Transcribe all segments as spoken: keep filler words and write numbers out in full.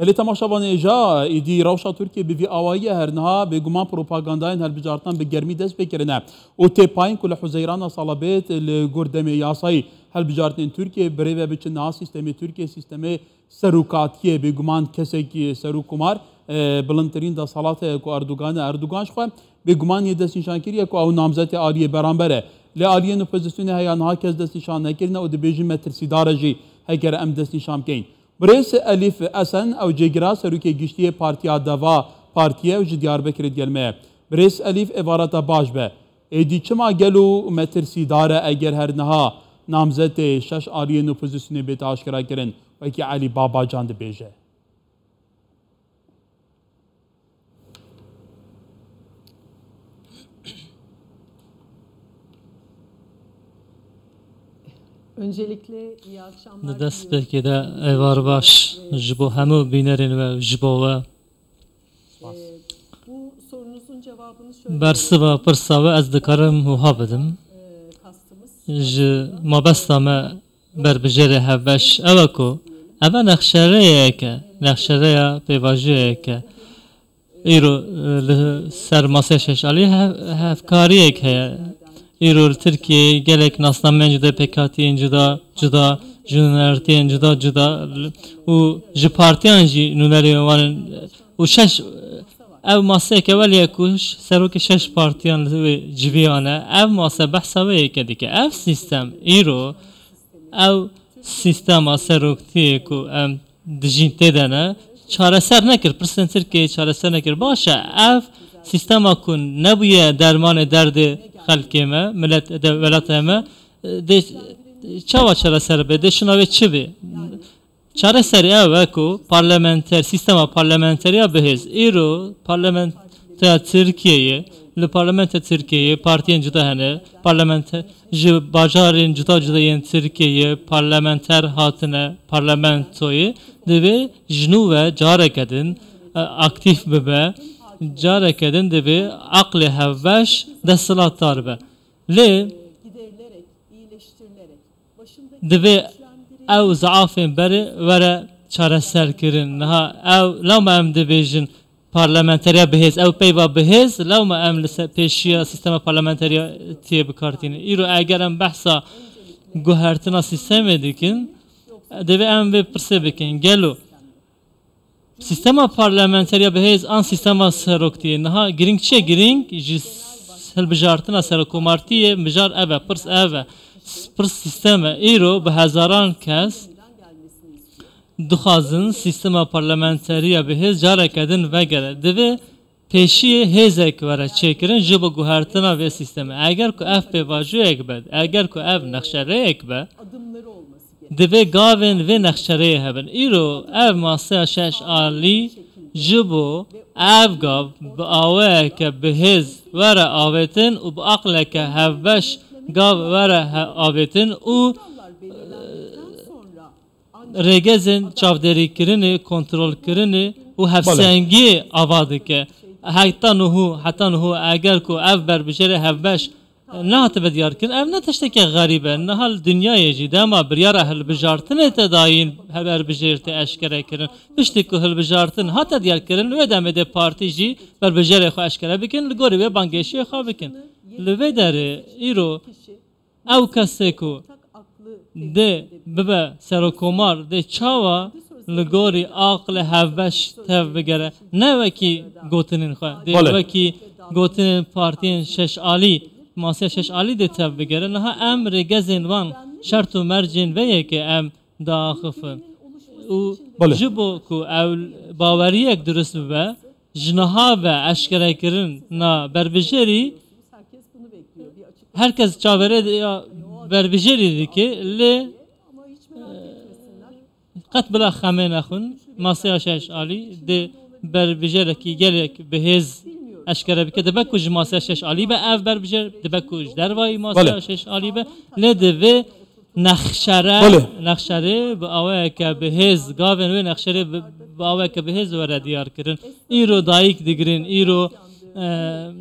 Belê temaşevanê hêja, êdî rewşa Tirkiyê bi vî awayî ye. Her niha bêguman propagandayên hilbijartinan bi germî dest pê kirine û tê payîn ku li Huzeyrana sala bêt li gor demê yasayî hilbijartinên Tirkiyê bi rê ve biçin. Niha sîstemê Tirkiyê sîstemê serokatiyê, bêguman kesekî serokkomar, e, bilindtirîn desthilat heye ku Erdogan e. Erdogan ji xwe bêguman yê destnîşan kiriye ku ew namzetê aliyê beramber e. Lê aliyên opozisyonê heya niha kes destnîşan nekirine û dibêjin metirsîdar e jî heger em destnîşan bikeyn. Birêz Elîf Esen, ew cêgira serokê giştî yê Partiya Deva Partî ye û ji Diyarbekirê digel me ye. Birêz Elîf, êvareta baş be. Êdî çima gelo metirsîdar e eger her niha namzetê şeş aliyên opozisyonê bête aşkerakirin, wekî Elî Babacan dibêje? Öncelikle iyi akşamlar Di diliyorum. Destpêkê de êvar baş ji bo hemû bînerên we, ji bo we. Ee, bu sorunuzun cevabını şöyle Bersiva pirsa we ez dikarim wiha bidim. Ee, kastımız Ji mabesta me berbijêrê hevbeş ew e ku eve nexşereyeke, nexşereya pêvajoyeke îro, e, li ser masê şeş alî he-, hevkariyek heye. Îro li Tirkiyeyê gelek nasnameyên cuda, pêkhatiyên cuda cuda, ji nûnertiyên cuda cuda li-, û ji partiyan jî nûnerên wan in. Û şeş, ev maseyeke welê ye ku ş-, serokê şeş partiyan li wê civiyane. Ev mase behsa wê yeke dike. Ev sîstem îro, ev sîstema seroktiyê ku em dijîn tê de ne, çareser nekir, pirsên Tirkiyeyê çareser nekir. Baş e, ev sîstema ku nebûye dermanê derdê xelkê me, milet, de, welatê me, dê çawa çareser be, dê şina wê çi be? Çareserî ew e ku parlamenter, sîstema parlamenteriya bihêz. Îro parlamentoya Tirkiyeyê, li parlamentoya Tirkiyeyê partiyên cuda hene, parlamenter, ji bajarên cuda cuda yên Tirkiyeyê parlamenter hatine parlamentoyê, divê ji nû ve careke din, e, aktîf bibe, careke din divê aqlê hevbeş desthilatdar be. Lê divê ew zaafên berê were çareserkirin. Niha ew, lewma em dibêjin parlamenteriya bihêz, ew peyva bihêz, lewma em li ser pêşiya sîstema parlamenteriyatiyê bi kar tînin. Îro eger em behsa guhertina sîstemê dikin, divê em vê pirsê bikin. Gelo sîstema parlamenteriya bihêz an sîstema seroktiyê niha girîng çi ye? Girîng ji hilbijartina serokkomartiyê mijar ev e, pirs ev e. Pirs sîstem e. Îro bi hezaran kes dixwazin sîstema parlamenteriya bihêz careke din vegere. Divê pêşiyê hêzek were çêkirin ji bo guhertina vê sîstemê. Eger ku ev pêvajoyek be, eger ku ev nexşereyek be, divê gavên vê nexşereyê hebin. Îro ev maseya şeş alî ji bo ev gav bi awayeke bihêz were avêtin û bi aqleke hevbeş gav were he-, avêtin û rêgezên çavdêrîkirinê, kontrolkirinê û Belê. hevsengiyê ava dike. Heta niho, heta niho eger ku ev berbijêrê hevbeş nehatibe diyarkirin, ev ne tişteke xerîb e. Niha li dinyayê jî dema biryara hilbijartinê te dayîn, berbijêr tê eşkere kirin. Piştî ku hilbijartin hate diyarkirin, wê demê dê partî jî berbijêrê xwe eşkere bikin, li gorî wê bangêşiyê xwe bikin. Li vê derê îro ew kesê ku dê bibe serokkomar, dê çawa li gorî aqilê hevbeş tev bigere, ne wekî gotinên xwe, dê Belê. wekî gotinên partiyên şeş alî, masiya şeş alî dê tev bigere. Niha em rêgezên wan şert û mercên vê yekê em diaxifin. Û Belê. ji bo ku ew baweriyek dirust bibe, ji niha ve eşkerekirin na berbijêrî, her kes çaverê ya berbijêrî dike, lê, e, qet bila xemê nexwin, masiya şeş alî dê berbijêrekî gelek bihêz eşkere bike. Dibe ku ji masiya şeş alî be ev berbijêr, dibe ku ji dervayî masiya Belê. şeş alî be, lê divê nexşere, Belê. nexşerê bi awayeke bihêz, gavên wê nexşerê bi, bi awayeke bihêz were diyar kirin. Îro dayik digirin, îro, e,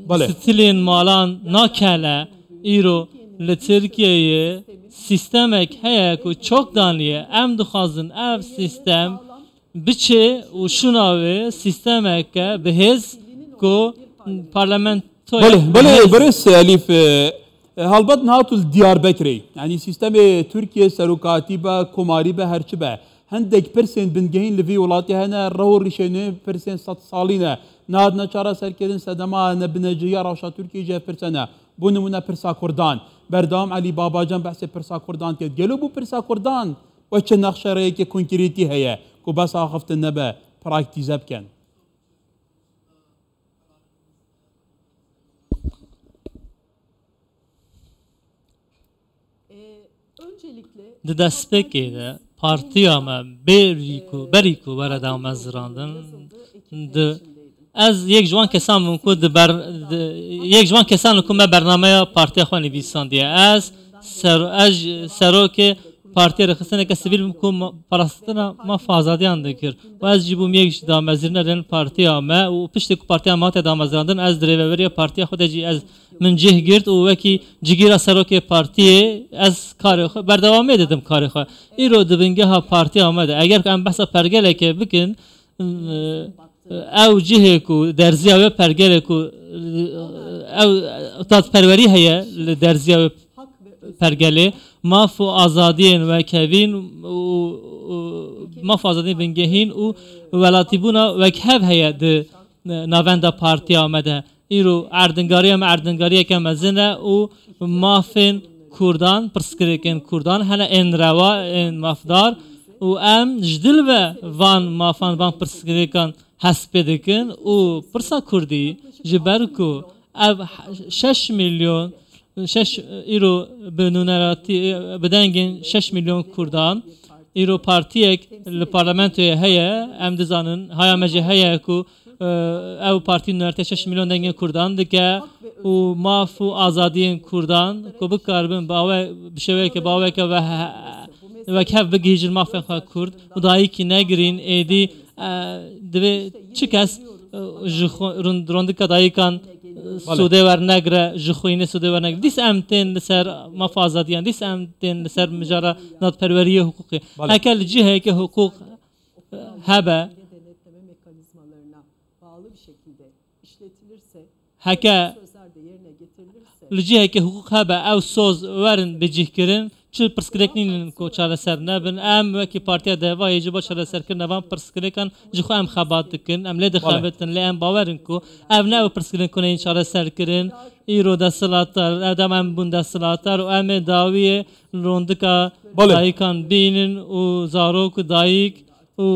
Belê. stilên malan nakele, îro li Tirkiyeyê sîstemek heye ku çok daniye. Em dixwazin ev sîstem Biçe û şûna wê sîstemeke bihêz ku parlamentoya Belê, belê, bihêz birêz Elîf, e, e, helbet niha tu li Diyarbekirê, yanî sîstemê Tirkiye serokatî be, komarî be, her çi be. Hindek pirsên bingehîn li vî welatê hene, rew û rîşên wê pirsên sedsalî ne. Nehadine çareserkirin, sedema nebinecihiya rewşa Tirkiyê jî ev pirse ne. Bo nimûne pirsa Kurdan. Berdewam Elî Babacan behsê pirsa Kurdan dike. Gelo bo pirsa Kurdan we çi nexşereyekê konkretî heye ku bes axiftin nebe, praktîze bikin? Di destpêkê de partiya me berî ku, berî ku were damezirandin, di, ez yek ji wan kesan bûm ku di ber, di, yek ji wan kesan ku me bernameya partiya xwe nivîsandiye. Ez ser, ez ji serokê partiyê rêxistineke sivîl bûm ku ma, parastina maf azadiyan dikir. Û ez jî bûm yek ji damezrînerên partiya me û piştî ku partiya me hate damezrandin, ez di rêveberiya partiya xwe de jî ez min cih girt û wekî cigîra serokê partiyê ez karê xwe berdewamê didim karê xwe. Îro di bingeha partiya me de eger ku em behsa pergeleke bikin, ew cihê ku derziya wê pergelê ku ew dadperwerî heye li derziya wê pergelê, maf û azadiyên wekhevîn û, û maf azadiyên bingehîn û welatîbûna wekhev heye di navenda partiya me de. Îro erdnîgariya me erdnîgariyeke mezin e û mafên Kurdan, pirsgirêkên Kurdan hene ên rewa, ên mafdar û em ji dil ve van mafan, van pirsgirêkan hespê dikin û pirsa Kurdî ji ber ku ev şeş milyon, şeş îro bi nûneratî, bi dengên şeş milyon Kurdan, îro partiyek li parlamentoyê heye, em dizanin, haya me jî heye ku, e, ew partî nûneratiya şeş milyon dengên Kurdan dike û maf û azadiyên Kurdan ku bikaribin bi awe, bi şêweyeke, bi aweke ve he-, wekhev bigihîjin mafên xwe Kurd û dayikî negirîn, êdî, e, divê çi kes, e, ji xwe, rond-, rondika dayikan, e, Belê. Sûdê wernegire, ji xwînê sûdê wernegire. Dîs em tên li ser mafa azadiyan, dîs em tên li ser mijara dadperweriyê, hiqûqê. Belê. Heke li ciheke hiqûq, e, hebe, denetleme mekanizmalarına bağlı bir şekilde işletilirse, heke sözler de yerine getirilirse, li ciheke hiqûq hebe, ew soz werin bicihkirin, çi pirsgirêk nînin ku çareser nebin. Em wekî Partiya Devayê ji bo çareserkirina van pirsgirêkan ji xwe em xebat dikin, em lê dixebitin, lê em bawer in ku ev ne ew pirsgirêk ku neyên çareserkirin. Îro desthilatdar, ev dem em bûn desthilatdar û em ê dawiyê li rondika Belê. Dayikan bînin û zarok û dayik û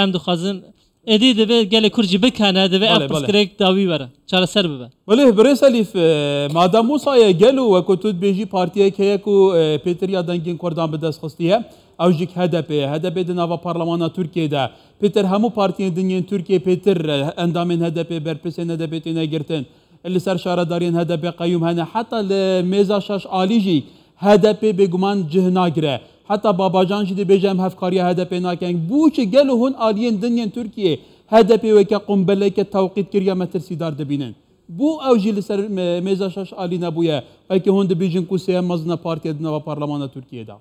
em dixwazin Êdî divê gelê Kurd jî bikene, divê ev Belê, belê. Pirsgirêk dawî were, çareser bibe. Belê, birêz Elîf, e, madem wisa ye, gelo wek ku tu dibêjî partiyek heye ku, e, pêtir ya dengên Kurdan bi dest xistiye, ew jî H D P ye. H D P di nava parlemana Tirkiyê de. Pêtir hemû partiyên din yên Tirkiyê pêtir, e, endamên H D P, berpirsên H D P têne girtin. Li ser şaredariyên H D P qeyûm hene. Heta li mêza şaş alî jî H D P bêguman cih nagire. Heta Babacan jî dibêje em hevkariya H D P nakin. Bo çi gelo hûn aliyên din yên Tirkiyê H D P weke qumbeleke tewqîtkirî ya metirsîdar dibînin? Bo ew jî li ser me-, mêza şaş alî nebûye? Weke hûn dibêjin ku sêyem mezin e partiya di nava parlemana Tirkiyê de.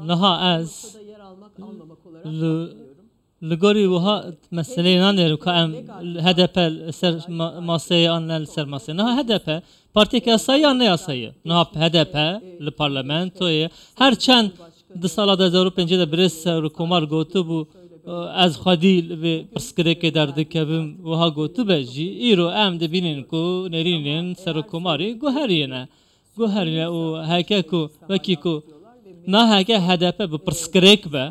Niha ez li, li gorî wiha meseleyê nanêrim ka em H D P li ser ma-, maseyê an ne li ser maseyê. Niha H D P partiyeke yasayî an ne yasayî ye. Niha H D P li parlamentoyê, her çend di sala du hezar û pêncî de birêz Serokkomar gotibû, ez xwedî li vê pirsgirêkê derdikevim, wiha gotibe jî, îro em dibînin ku nêrînên Serokkomarî guherî ne. Guherîne û heke ku, wekî ku na heke H D P bi pirsgirêk be,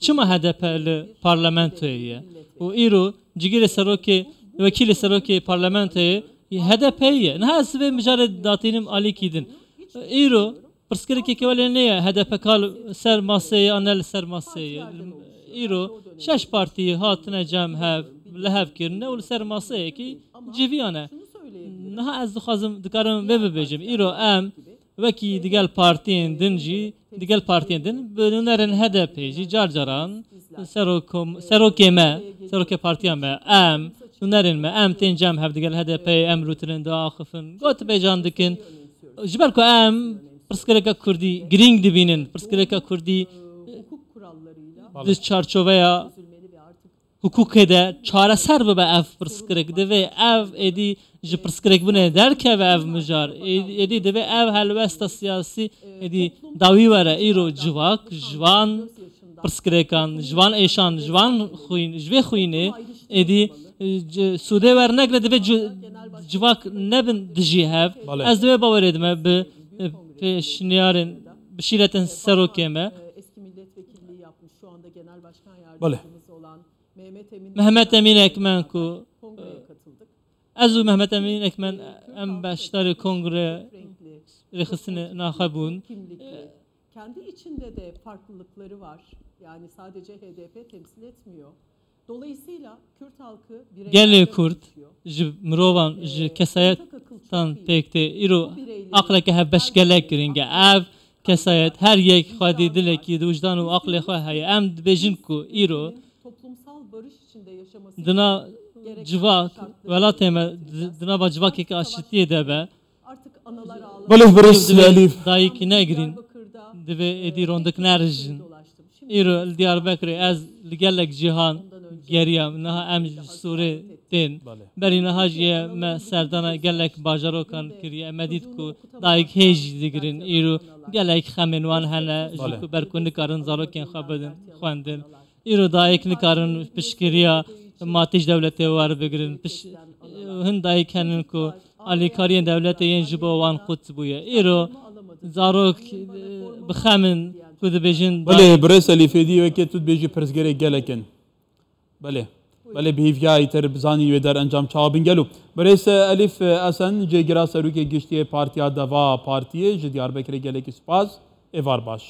çima H D P li parlamentoyê ye? Û îro cigîrê serokê, wekîlê serokê parlamentoyê H D P ye. Niha ez vê mijarê datînim alîkî din. Îro pirsgirêkeke welê neye H D P ka li ser maseyê an ne li ser maseyê. Îro şeş partî hatine cem hev, li hev kirine û li ser maseyekî civiyane. Niha ez dixwazim, dikarim vê bibêjim. Îro em wekî digel partiyên din jî, digel partiyên din, bi nûnerên H D P jî car caran serok-, serokê me, serokê partiya me, em Hunerên me, em tên cem hev digel H D P, em rûtinin diaxifin, gotibêjan dikin. Ji ber ku em pirsgirêka Kurdî girîng dibînin, pirsgirêka Kurdî di çarçoveya hukukê de çareser bibe ev pirsgirêk. Divê ev êdî ji pirsgirêkbûnê derkeve ev mijar. Ê-, êdî divê ev helwesta siyasî êdî dawî were. Îro civak, ji van pirsgirêkan, ji van êşan, ji van xwîn, ji vê xwînê êdî, e, ci-, sûdê wernegre, divê ci-, civak nebin dijî hev. Belê. Ez di wê bawerê de me bi, e, pêşniyarên, bi şîretên serokê me. Belê. Mehmet Emîn Ekmen ku, e, ez û Mehmet Emîn Ekmen em beşdarê kongre rêxistinê naxwe bûn. Kendi içinde de farklılıkları var. Yani sadece H D P temsil etmiyor. Dolayısıyla Kürt halkı bireylerden Gelê Kurd oluşuyor. Ji mirovan, ji Ee, kesayetan ortak akıl çok iyi. Pêk tê. Îro Bu bireylerin aqleke hevbeş her gelek bireyin girîng e. Ev kesayet her yek xwedî dilekî di wijdan û aqlê xwe heye. Em dibêjin ku îro toplumsal barış içinde yaşaması dina için gereken civak, şartları welatê me di-, dinava civakeke aşitiyê de be. Belê, birêz Elîf. Dayik negirîn, divê êdî rondik nerijin. Îro li Diyarbekirê ez li gelek cîhan geriyam. Niha em ji Sûrê tên. Belê. Berî niha jî me serdana gelek bajarokan kiriye. Me dît ku dayik hê jî digirin. Îro gelek xemên wan hene, ji Belê. Ku ber ku nikarin zarokên xwe bidin xwendin. Îro dayik nikarin piştgiriya matî ji dewletê werbigirin. Piş-, hin dayik henin ku alîkariyên dewletê yên ji bo wan qut bûye. Îro zarok, e, bi xem in ku dibêjin Belê, dayik birêz Elîf, êdî weke tu dibêjî pirsgirêk gelek in. Belê. Belê, bi hêviya îtir bizanî wê derencam çawa bin gelo. Birêz Elîf Esen, cêgira serokê giştî yê Partiya Deva Partiyê, ji Diyarbekirê gelekî spas. Êvar baş.